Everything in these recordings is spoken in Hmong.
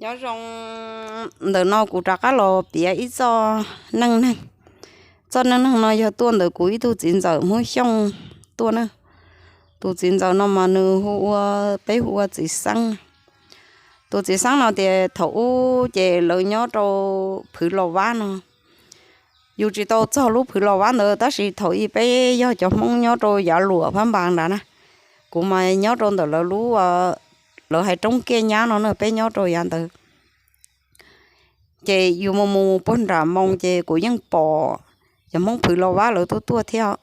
Nyob zoo, ntawm no kuv rov qab los piav ib txoj neej neeg. Txoj neej neeg no yog tuaj ntawm kuv ib tug txiv ntxawm Hmoob Xyooj tuaj na. Tus txiv ntxawm no mas nws hu ua, peb hu ua txiv Xeeb. Tus txiv Xeeb no tias thaum ub ces lawv nyob rau Phwv Los Vab no. Yus tsis tau txog lub Phwv Los Vab ntawd tab sis thaum ub peb yog cov Hmoob nyob rau yav luam Phab Npas nrad na. Kuv mas nyob rau ntawm lawv lub, lawv hais Roob Kiaj Nyab no na, peb nyob rau yav ntawd. Ces yus mus mus puag nram Moo ces kuv yeej pom cov Hmoob Phwv Los Vab lawv tuaj tuaj thiab.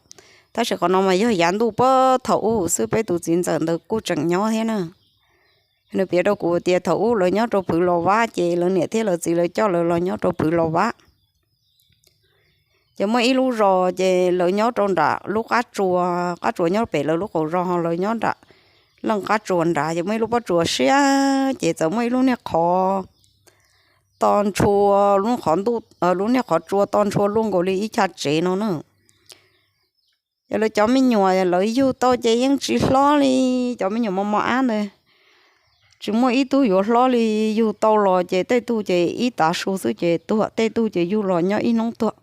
Tab sis qhov no mas yog yav ntuj puag thaum ub xwb, peb tus txiv ntxawm ntawd kuj tseem nyob thiab na. Nws piav rau kuv tias thaum ub lawv nyob rau Phwv Los Vab ces lawv niam thiab lawv txiv lawv coj lawv los nyob rau Phwv Los Vab. Ces muaj ib lub zos ces lawv nyob rau nram lub qab tsua, qab tsua nyob pem lawv lub qaum zos, ho lawv nyob nram leej qab tsua nrad ces muaj ib lub pob tsuas siab ces txawm muaj ib lub niag qhov to ntshua, lub qhov ntuj, lub niag qhov tsua to ntshua luaj nkaus li ib chav tsev no na. Yog lawv cov me nyuam lawv yug tau ces yeej tsis hlob li, cov me nyuam mos mos ab ntawd tsis muaj ib tug yuav hlob li. Yug tau los ces tej tug ces ib tav su xwb ces tuag, tej tug ces yug los nyob ib hnub tuag.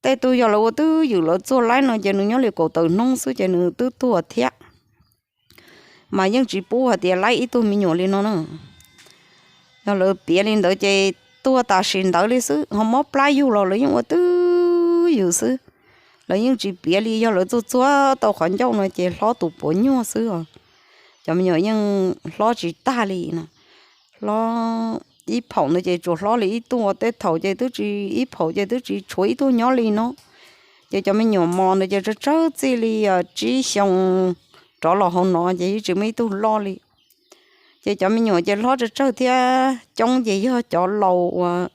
Tej tug yog lawv ua twj ywm lawv txuag laib no ces nws nyob li kaum tawm hnub xwb ces nws twb tuag thiab. Mas yeej tsis pub hais tias laib ib tug me nyuam li no na. Yog lawv piav li ntawd ces tuag tam sim ntawd li xwb, ho mob plab yug los lawv yeej ua twj ywm xwb. Lawv yeej tsis piav li, yog lawv txuag txuag tau qhov ncauj no ces hlob tus puav nyuag xwb os. Cov me nyuam yeej hlob tsis tag li no. Hlob ib phaum ntawd ces tsuas hlob li ib tug, tej thaum ces twb tsis, ib phaum ces twb tsis tshuav ib tug nyob li no. Ces cov me nyuam mos ntawd ces tsawg tsawg txij li tsib xyoo rov los hauv no ces yeej tsis muaj ib tug loj li. Ces cov me nyuam ces hlob tsawg tsawg thiab coob ces yog cov laus uas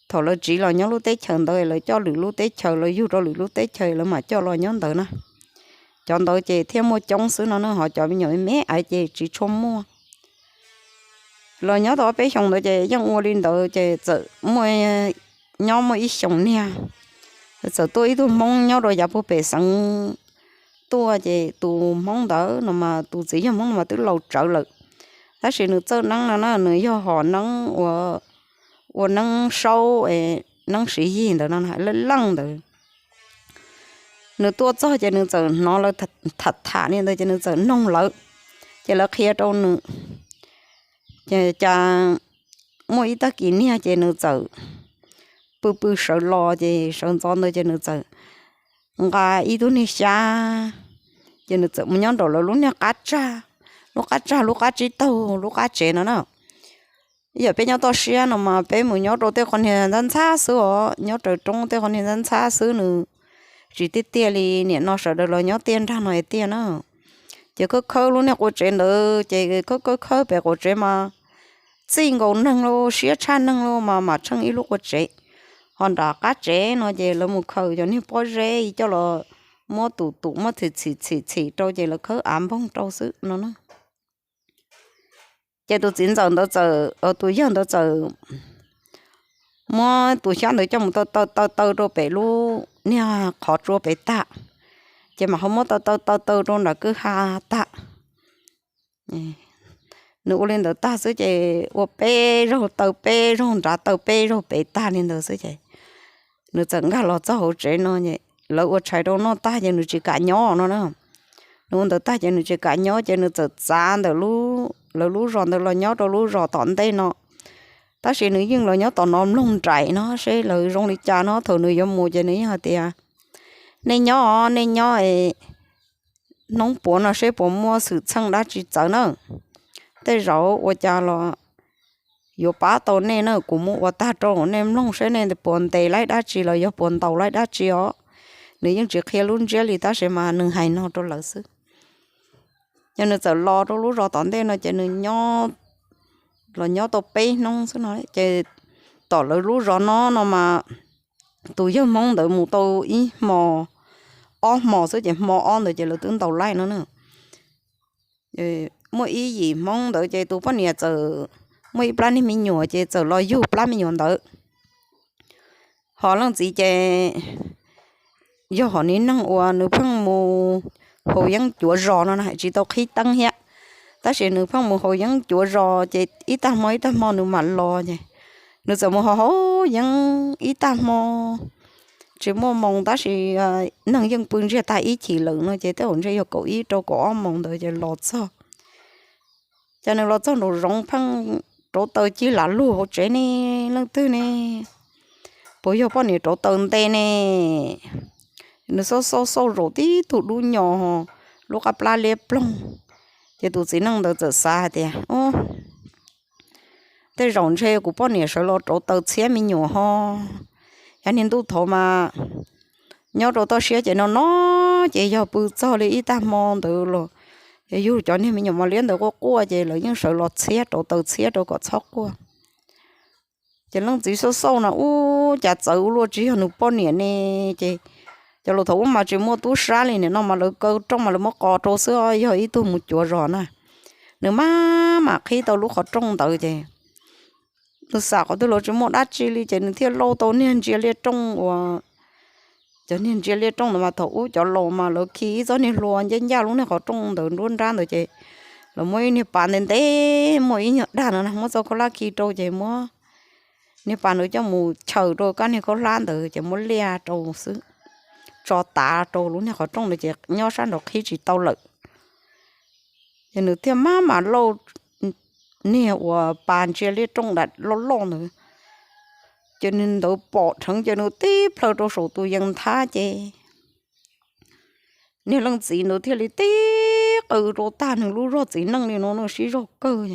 thaum lawv tsiv los nyob lub teb chaws ntawd lawv coj lwm lub teb chaws, lawv yug rau lwm lub teb chaws lawv mam coj los nyob ntawd na. Cov ntawd ces thiaj muaj coob xwb no na, ho cov me nyuam me me ces tsis tshua muaj. Los nyob tau ob peb xyoos ntawd ces yeej ua li ntawd ces txawm muaj, nyob muaj ib xyoos niag, txawm tuaj ib tug Hmoob nyob rau yav puag pem xeev tuaj ces tus Hmoob ntawd no mas tus txiv yog Hmoob no mas twb laus tsawv lawm. Tab sis nws txawj neeb no na, nws yog hom neeb ua, ua neeb saub, neeb siv yig ntawd no, leej leej ntawd. Nws tuaj txog ces nws txawm hnov lawv tham tham li ntawd ces nws txawm noog lawv, ces lawv qhia rau nws. Ces cas muaj ib tag kis niag ces nws txawm pw pw sawv los ces sawv ntxov ntawd ces nws txawm nqa ib tug niag xyab, ces nws txawm mus nyob nraum lawv lub niag qab tsag, lub qab tsag lub qab tsib taug lub qab tsev no na. Ib yam peb nyob toj siab no mas peb mus nyob rau tej qhov niag ntxhab ntxhab xwb os, nyob raws roob tej qhov niag ntxhab ntxhab xwb, nws tsis tiaj tiaj li nim no sawv daws los nyob tiaj nrag no hais tiaj na. Ces khawb khawb lub niag qua tsev ntawd ces khawb khawb khawb pem qua tsev mas txij nkaus neeg lauj, siab tshaj neeg lauj mas mam tsheej ib lub qua tsev. Ho nram qab tsev no ces lawv mus khaws cov niag pob zeb coj los muab tus tus muab txhim txhim txhim txhim rau ces lawv khawb av npoog rau xwb no na. Ces tus txiv ntxawm ntawd txawm, tus yawg ntawd txawm muab tus xyab ntawd coj mus taw taw taw taw rau pem lub niag qhov tsua pem tag, ces mam ho muab taw taw taw taw rau nram kwj ha tag. Nws ua li ntawd tag xwb ces ua peb zaug taw peb zaug nrad taw peb zaug pem tag li ntawd xwb ces nws txawm nkag los txog hauv tsev no, lawv ua tshais rau noj tag ces nws tsis kam nyob no na. Nws ua ntawd tag ces nws tsis kam nyob ces nws txawm txav ntawm lub, lawv lub zos ntawd los nyob rau lub zos tom ntej no. Tab sis nws yeej los nyob tom no mloog nraim no seb lawv zoo li cas no, thaum nws yuav mus ces nws yeej hais tias, nej nyob os, nej nyob es hnub puav no seb puas muaj xwm txheej dab tsi txawv na. Tej zaum ua cas los yuav pab tau nej na, kuv muab ua tag rau nej mloog seb nej puas ntes laib dab tsi los yog puas ntaus laib dab tsi os. Nws yeej tsis qhia lub ntsiab li tab sis mas nws hais no rau lawv xwb. Ces nws txawm los rau lub zos tom ntej no ces nws nyob, los nyob tau peb hnub xwb no ces tom lawv lub zos no no mas tus yawg Hmoob ntawd mus tau ib hmo, ob hmo xwb ces hmo ob ntawd ces lawv twb ntaus laib no na. Muaj ib yim Hmoob ntawd ces tus poj niam txawm muaj ib plab niag me nyuam ces txawm los yug plab me nyuam ntawd. Ho leej txiv ces yog hom niag neeg uas nws pheej mus haus yeeb cuav zos no na, tsis tau qhib teeb thiab. tab sis nws pheej mus haus yeeb cuav zos ces ib tag hmo ib tag hmo nws mam los ces nws txawm mus haus haus yeeb ib tag hmo tsis muaj moo tab sis neeg yeej pw ntsiag tag ib chim lawm no ces tej zaum ntshe yog kaum ib rau kaum ob moos ntawd ces los txog. Ces nws los txog nraum zoov pheej rauv taws cig lam lug hauv tsev ne, leej twg ne, puas yog poj niam rauv taws nte ne? Nws xauj xauj xauj zaum tib tug dub nyos, lub qab plab liab ploog. Ces tus txiv neej ntawd txawm xav hais tias, tej zaum ntshe kuv poj niam sawv los rauv taws txhiab me nyuam ho. Yav niag ntuj thaud mas nyob rau toj siab ces no no ces yog pw txog li ib tag hmo ntawd los yug cov niag me nyuam mos liab ntawd quaj quaj ces lawv yeej sawv los txhiab rauv taws txhiab rau kom txhob quaj. Ces leej txiv xauj xauj no ub cas txawv ua luaj tsis yog nws poj niam ne. Ces cov laus thaum ub mas tsis muaj tub sab li, nim no mas lawv kaw rooj mas lawv muab qos rau xwb, yog ib tug mus cuav zos na. Nws maj mam qhib tau lub qhov rooj ntawd ces nws xam qhov twg los tsis muaj dab tsi li ces nws thiaj lauj tau niag ntsia liaj rooj uas, cov niag ntsia liaj rooj ntawd mas thaum ub cov laus mas lawv khi ib txoj niag hlua ncaj ncaj lub niag qhov rooj ntawd nruab nrab ntawd ces lawv muab ib niag pas ntev ntev muaj ib nyuag dag no na muab txoj khaub hlab khi rau ces muab niag pas ntawd coj mus chaws rau kab niag khaub hlab ntawd ces muab liaj rau xwb, tso tav rau lub niag qhov rooj ntawd ces nyob sab nraud qhib tsis tau lawm. Ces nws thiaj maj mam lauj niag uas pas ntsia liaj rooj dam loj loj ntawd, ces nws ntawd pom dheev ces nws tib plhaw rau saum tus yees nthab ces niag leej txiv ntawd thiaj li tib qw rau tag nws lub zog txiv neej li no no sib zog kawg,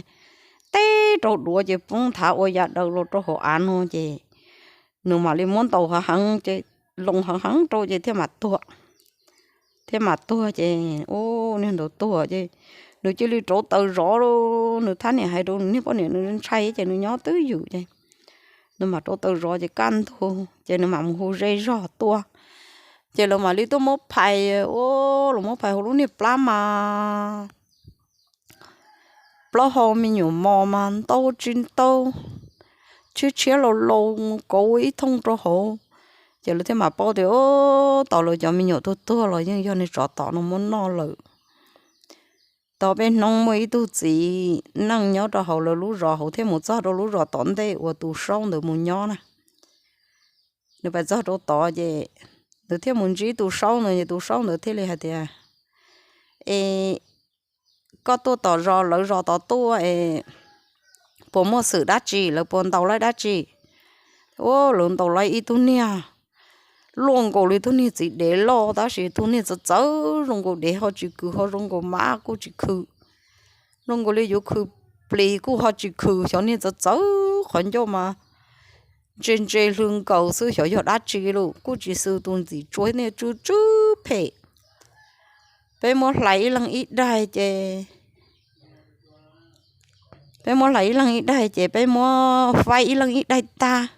teb rau duav ces poob nthav ua ya daws los rau hauv av no ces nws mam li muab ntaus hav heev ces loo hav heev rau ces thiaj mam tuag. Thiaj mam tuag ces ub niag ntawd tuag ces nws cia li rauv taws zov, nws thab niam hais rau nws niag poj niam nws ntshai ces nws nyob twj ywm ces nws mam rauv taws zov ces kaj ntug ces nws mam mus hu zej zog tuaj. Ces lawv mam li tuaj muab phais, ua los muab phais hauv lub niag plab mas plaub hau me nyuam mos mas ntau tsis ntau, tshiab tshiab laus laus kauv ib thooj rau hauv. Ces lawv thiaj mam paub tias tos lawv cov me nyuam tuag tuag los yeej yog niag tsov tom no muab noj lawm. Tau peb hnub muaj ib tug txiv neej nyob rau hauv lawv lub zos hauv thiaj mus txog rau lub zos tom ntej uas tus saub ntawd mus nyob na. Nws pais txog rau tod ces nws thiaj mus ntsib tus saub ntawd es tus saub ntawd thiaj li hais tias, Es koj tuaj tom zos lawv zos tod tuaj es puas muaj xwm dab tsi, lawv puas ntaus laib dab tsi? Ua lawv ntaus laib ib tug niag luaj nkaus li tug niag txiv dev loj tab sis tug niag txawv txawv zoo nkaus dev ho tsis khw, ho zoo nkaus mab kuj tsis khw, zoo nkaus li yuav khw plis kuj ho tsis khw, xyov niag txawv txawv qhov ncauj mas ntse ntse hlw nkaus xwb, xyov yog dab tsi lawm kuj tsis xwm tus ntxim tsua niag tsw tsw phem. Peb muab hlais ib leeg ib daig ces, peb muab hlais ib leeg ib daig ces peb muab faib ib leeg ib daig tag,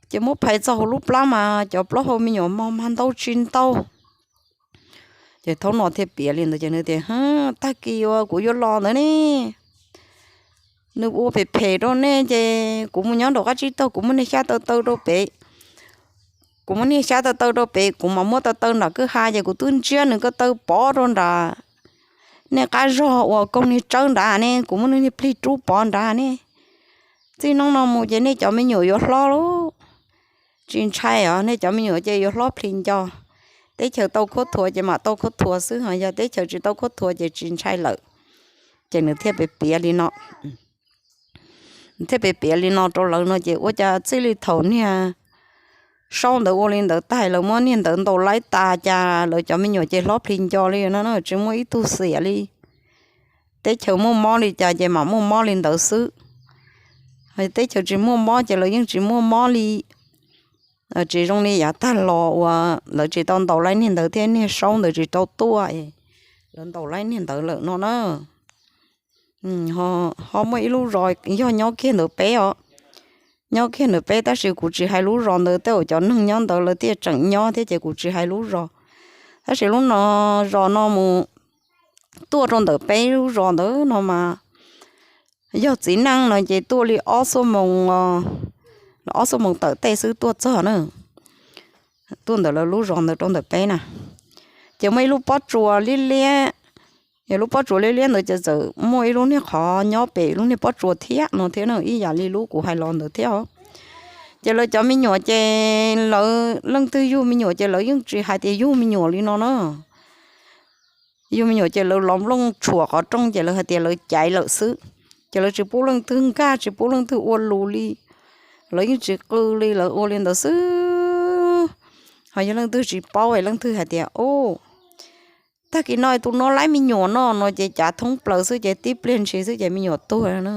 ces muab phais txog hauv lub plab mas cov plaub hau me nyuam mos mas ntau tsis ntau. Ces thaum no thiaj piav li ntawd ces nws tias, Tag kis uas kuv yuav los ntawd ne, nws ua phem phem rau nej ces kuv mus nyob nraum qab tsib taug, kuv muab niag xyab taw taw rau pem. Kuv muab niag xyab taw taw rau pem, kuv mam muab taw taw nram kwj ha ces kuv twb ntsiab nws ko taw pov rau nram nej qab zog uas koog niag tsawb nrad ne, kuv muab nws niag plig rub pov nrad ne. Txij hnub no mus ces nej cov me nyuam yuav hlob lauj. Tsis ntshai os, nej cov me nyuam ces yuav hlob plhis nco. Teb chaws tau khuab thuav ces mam tau khuab thuav xwb, ho yog teb chaws tsis tau khuab thuav ces tsis ntshai lawm. Ces nws thiaj piav piav li no, nws thiaj piav piav li no rau lawv no ces ua cas txij li thaum niag saub ntawd ua li ntawd tag lawv muab niag ntawd ntaus laib tas cas lawv cov me nyuam ces hlob plhis nco li no, tsis muaj ib tug xiam li. Teb chaws muaj mob li cas ces mam muaj mob li ntawd xwb. Teb chaws tsis muaj mob ces lawv yeej tsis muaj mob li. Tsis zoo li yav tag los uas lawv tsis tau ntaus laib niag ntawd thiab niag saub ntawd tsis tau tuaj, lawv ntaus laib niag ntawd lawm no na. Ho muaj ib lub zos yog nyob kiag ntawd peb os, nyob kiag ntawd peb tab sis kuv tsis hais lub zos ntawd, tej zaum cov neeg nyob ntawd lawv thiaj tseem nyob thiab ces kuv tsis hais lub zos. Tab sis lub no, zos no mus tuaj rau ntawm peb lub zos ntawd no mas yog txiv neej no ces tuaj li ob xuab moos, ob xuab moos tawm tej xwb tuaj txog na. Tuaj ntawm lawv lub zos ntawd rau ntawm peb na, ces muaj ib lub pob tsuas liab liab, Yog lub pob tsuas liab liab ntawd ces txawm muaj ib lub niag qhov nyob pem lub niag pob tsuas thiab no thiab na, ib yam li lub kuv hais los ntawd thiab os. Ces lawv cov me nyuam ces lawv leej twg yug me nyuam ces lawv yeej tsis hais tias yug me nyuam li no na. Yug me nyuam ces lawv los nplooj tshuam qhov rooj ces lawv hais tias lawv caiv lawm xwb. Ces lawv tsis pub leej twg nkag, tsis pub leej twg ua lus li, lawv yeej tsis qw li, lawv ua li ntawd xwb. Ho yog leej twg tsis paub es leej twg hais tias, o, tag kis no tus no laib me nyuam no no ces cav thoob plaws xwb ces tib pliag ntshis xwb ces me nyuam tuag na.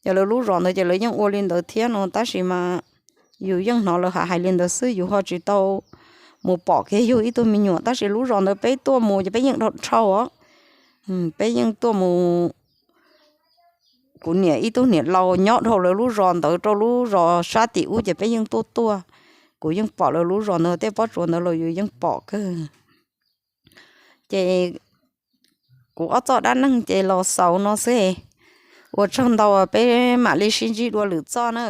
Yog lawv lub zos ntawd ces lawv yeej ua li ntawd thiab no, tab sis mas yus yeej hnov lawv hais hais li ntawd xwb, yus ho tsis tau mus pom kiag yug ib tug me nyuam, tab sis lub zos ntawd peb tuaj mus ces peb yeej dhau dhau os. Peb yeej tuaj mus, kuv niam ib tug niam laus nyob dhau lawv lub zos ntawd rau lub zos sab tim ub ces peb yeej tuaj tuaj. Kuv yeej pom lawv lub zos ntawd tej pob tsuas ntawd los yus yeej pom kawg. Ces kuv ob txoj dab neeg ces los xaus no xwb. Ua tsaug ntau, peb mam li sib ntsib dua lwm txoj na.